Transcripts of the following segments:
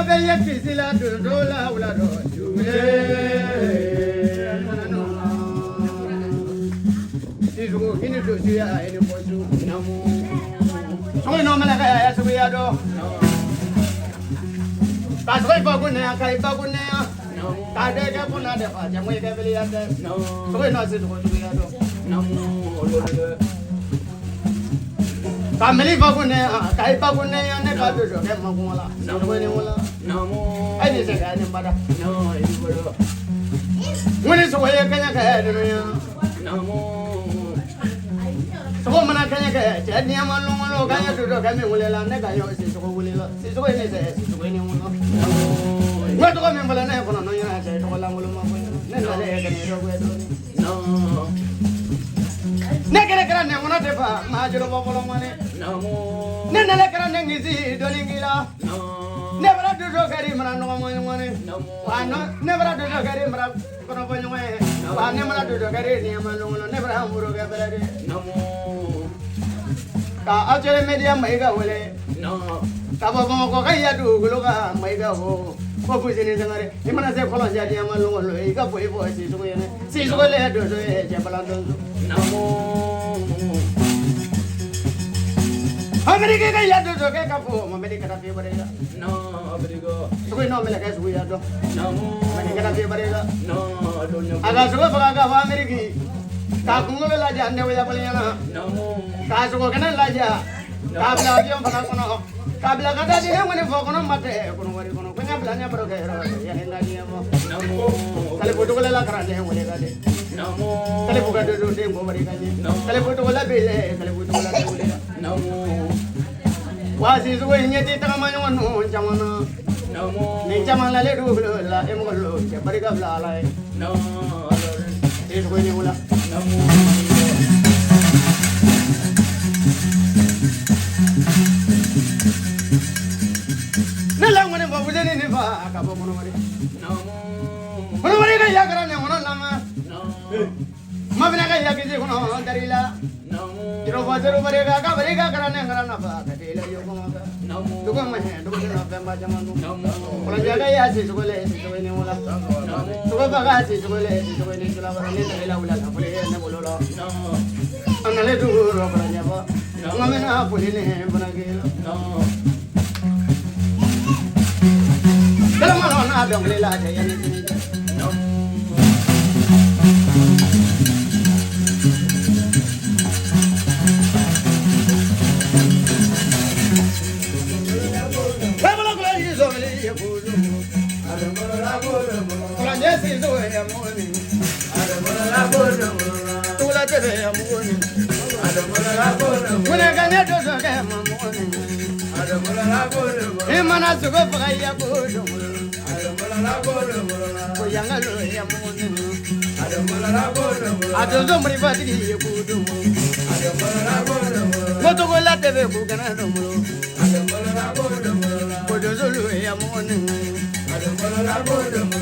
bɛ ye kisi la donso la wula dɔ Sisogo i ni donsoya i ni bɔsu sogo in nɔ mana kɛ ya suguya dɔn ka sogo i fa kun nɛ ka i ba kun nɛ ka dɛgɛ kun na dɛ fa cɛ mo i kɛ bele ya tɛ sogo in nɔ sisogo suguya dɔn ka meli fa kun nɛ ka i ba kun nɛ ne ka donso kɛ makun la sogo ni wala ai ni se ka ni bada ŋuni sogo ye kɛɲɛ kɛ dunu ya sogo mana kɛɲɛ kɛ cɛ diɲɛ ma lɔngɔlɔ k'an ye donso kɛ min welela ne ka yɔ sisogo welela sisogo ye ne sɛ sisogo ye ne wolo n ko tɔgɔ min fɔlɔ ne ye kɔnɔ n'o ɲɛna cɛ tɔgɔ lankolon ma fɔ ne nalen ye kɛnɛ dɔ bɔ dɔɔnin ne kɛlɛ kɛra ne kɔnɔ tɛ fa maa jolo bɔ fɔlɔ mɔnɛ ne nalen kɛra ne kisi dɔɔnin k'i la ne bɔra donso kɛri mara nɔgɔ ɲɔgɔn wa ne bɔra donso kɛri mara kɔnɔ bɔ ɲɔgɔn ye wa ne mana donso kɛri ni ma lɔngɔlɔ ne bɔra muru kɛ bɛrɛ de ka aw cɛlɛ mediya Mayiga wele ka bɔ Bamakɔ ka ya dugukolo kan Mayiga ko ko Fuseni Sangare i mana se kɔlɔnjɛ diɲɛ ma lɔngɔlɔ i ka foyi fɔ Sisogo ye Sisogo le donso ye cɛ balan donso Ameriki ka ya donso kɛ ka fɔ Mamadi kana fi bare la sogo in n'o mɛlɛkɛ suguya dɔn Mamadi kana fi bare la a ka sogo faga ka fɔ Ameriki k'a kunkolo lajɛ ne wele bolo ɲɛna k'a sogo kɛnɛ lajɛ k'a bila avion fana kɔnɔ k'a bila ka taa di ne kɔni fɔ kɔnɔ ma tɛ kɔnɔ wari kɔnɔ ko n y'a bila n ɲɛ baro kɛ yɔrɔ yanni n ka diɲɛ bɔ Kalifu Togola la kalanden wele ka di Kalifu ka dodo den ko bari ka ɲɛ Kalifu Togola bɛ yen Kalifu Togola tɛ wele la wa Sisogo in ɲɛ tɛ tagama ɲɔgɔn ninnu caman na nin caman lalen dugukolo la e mɔgɔ lo cɛ barika bila Ala ye Sisogo in ni wula ne la ŋɔni fɔ Fuseni ni fa ka bɔ kɔnɔwari kɔnɔwari ka yakara ne kɔnɔ lamɛn mafina ka yakisi kɔnɔ dari la jirɔfɔ seru barika ka barika kara ne kara nafa ka tela yo kɔngɔ kan dugu ma hɛ dugu dun fɛn ba caman dun kɔlɔnjɛ ka ya Sisogo le Sisogo ni wula sogo fa ka Sisogo le Sisogo ni sula bara ne tala wula ka foli ne bolo la an nalen dugu rɔ kɔlɔnjɛ fɔ n ko bɛna foli ne fana k'i la Kɛlɛma n'a dɔnkili la cɛ yanni sini cɛ. I mana sogo faga ya ko ko yangalo ya muni a donso marifatigi ye ko dun ko togola tɛ bɛ ko kana dɔn ko donsolu ya muni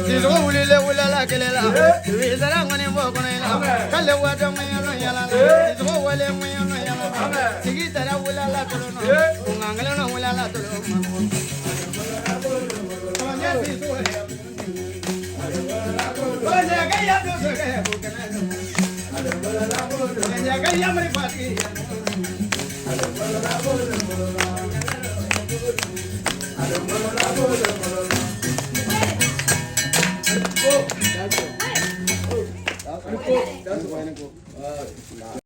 Sisogo wulila wulala kɛlɛ la sara ŋɔni bɔ kɔnɔ la k'ale wa dɔn ŋɔɲɔnɔ yala la Sisogo wale ŋɔɲɔnɔ yala la sigi taara wulala tolo nɔ kunkan nɔ wulala tolo ma